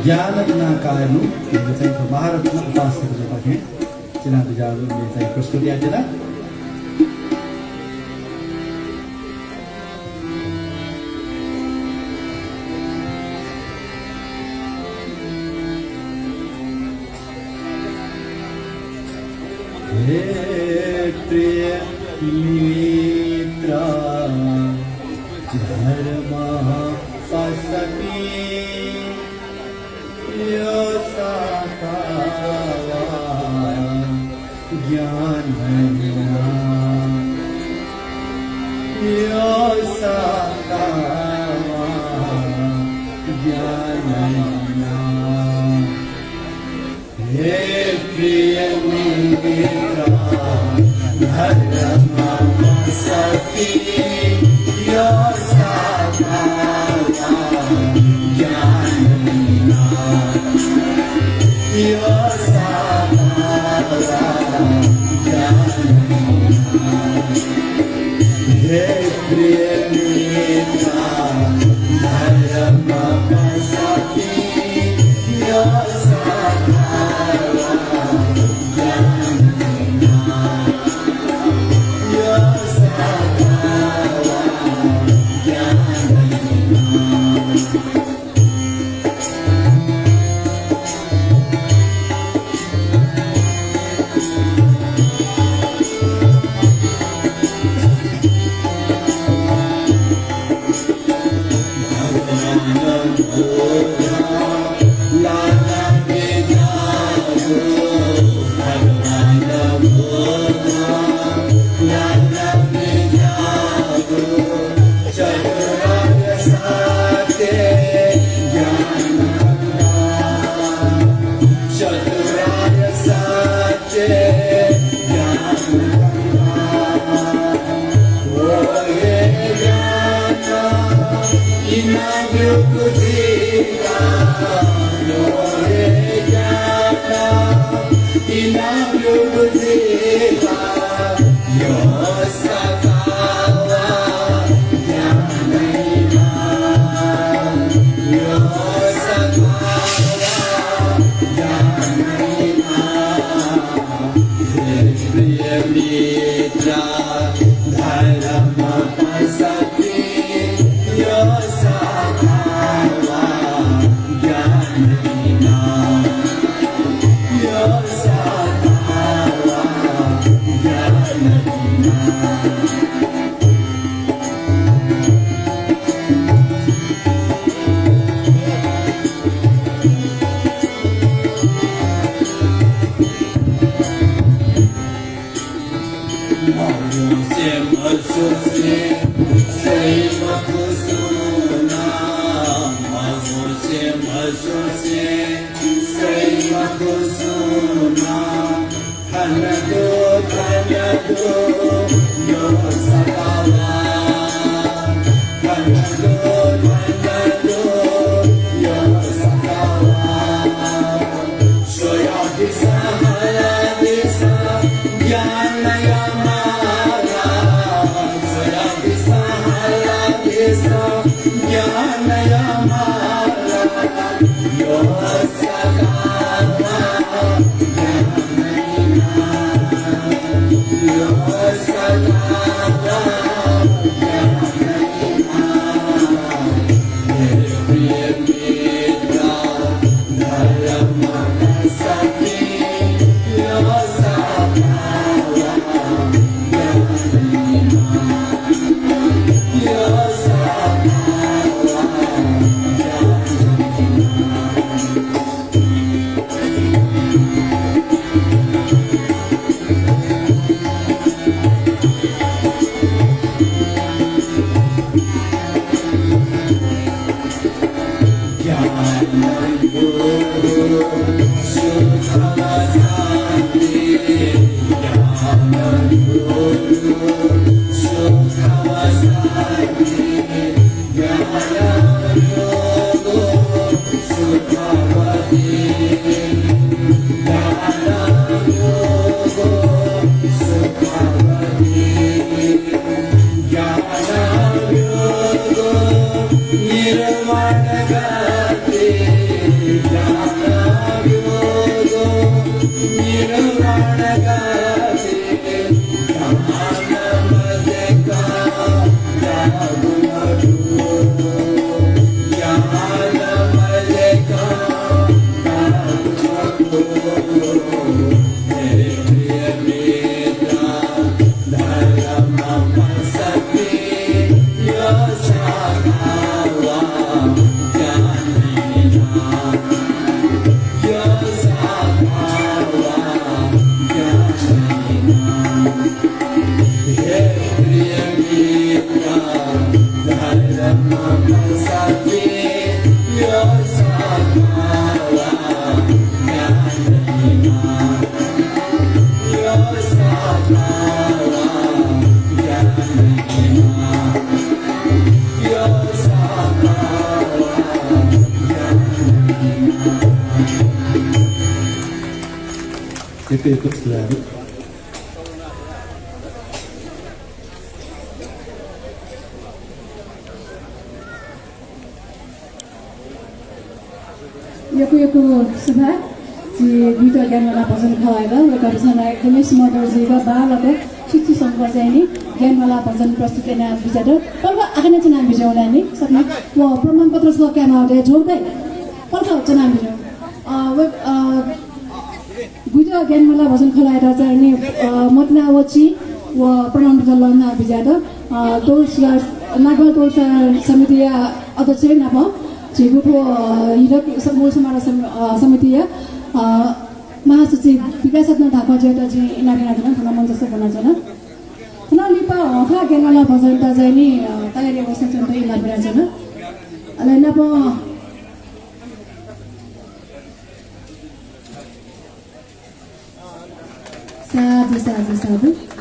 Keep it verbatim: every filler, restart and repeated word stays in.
ज्ञान बिना काय नु, मेगु चाहिँ महारत्न उपासकतय्‌पाखें चिनाबिज्याःगु मेगु चाहिँ प्रस्तुत यायेत्यना। हे प्रिय मित्र, धर्म पसपी यो सतावा ज्ञान बिना, यो सतावा ज्ञान बिना। हे प्रिय मित्र, धर्म पसपी यो सतावा ज्ञान बिना, यो सतावा ज्ञान बिना। हे प्रिय मित्र, धर्म पसपी यो सतावा ज्ञान बिना, यो सतावा ज्ञान बिना। चतुराय सत्य ज्ञान गंगा, चतुराय सत्य ज्ञान गंगा। ओ हे ज्ञान इनाब्यूगु झीत, ओ हे ज्ञान इनाब्यूगु झीत। यो सतावा ज्ञान बिना, यो सतावा ज्ञान बिना। हे प्रिय मित्र, धर्म पसपी यो सतावा ज्ञान बिना, यो सतावा ज्ञान बिना। मजुसे मजुसे स्वइ मखु सुं नं, मजुसे मजुसे स्वइ मखु सुं नं। थन दु, थन दु यो सतावा, थन दु, थन दु यो सतावा। स्वयादिसँ हलादिसँ ज्ञानया माला, स्वयादिसँ हलादिसँ ज्ञानया माला। यो सतावा ज्ञान बिना, यो सतावा ज्ञान बिना। एक एक स्लैब। यक्व यक्व सुभाय्। झी गुइत ज्ञानमाला भजन खलःयात, वय्कःपिन्सं ला एकदमै सुमधुर जुइक बांलाक छिकपिं सम्मुखय् चाहिँ नि ज्ञानमाला भजन प्रस्तुत याना बिज्यात। पलख आकाने च्वना बिज्याहुँ ला नि, सपना व प्रमाणपत्र छकः कायेमाःगु दु, झोंक दइ। पलख च्वना बिज्याहुँ। अ, व, अ, गुइत ज्ञानमाला भजन खलःयात चाहिँ नि, अ, मतिना व चिं व प्रमाणपत्र ल्हाना बिज्यात। अ, टोल सुधार, नागबहादुर टोल सुधार समितिया अध्यक्ष नाप झीगु थ्व, अ, हिरक स-, मूल समारोह सम-, अ, समितिया, अ, महासचिव विकास रत्न धाखःजुयात जिं इनाप यानाच्वना, थन मञ्चस्थ ब्वनाच्वना। थन लिपा हःथाय् ज्ञानमाला भजनयात चाहिँ नि, अ, तयारी अवस्थाय् च्वनेत इनाप यानाच्वना। अले नाप साधु, साधु, साधु।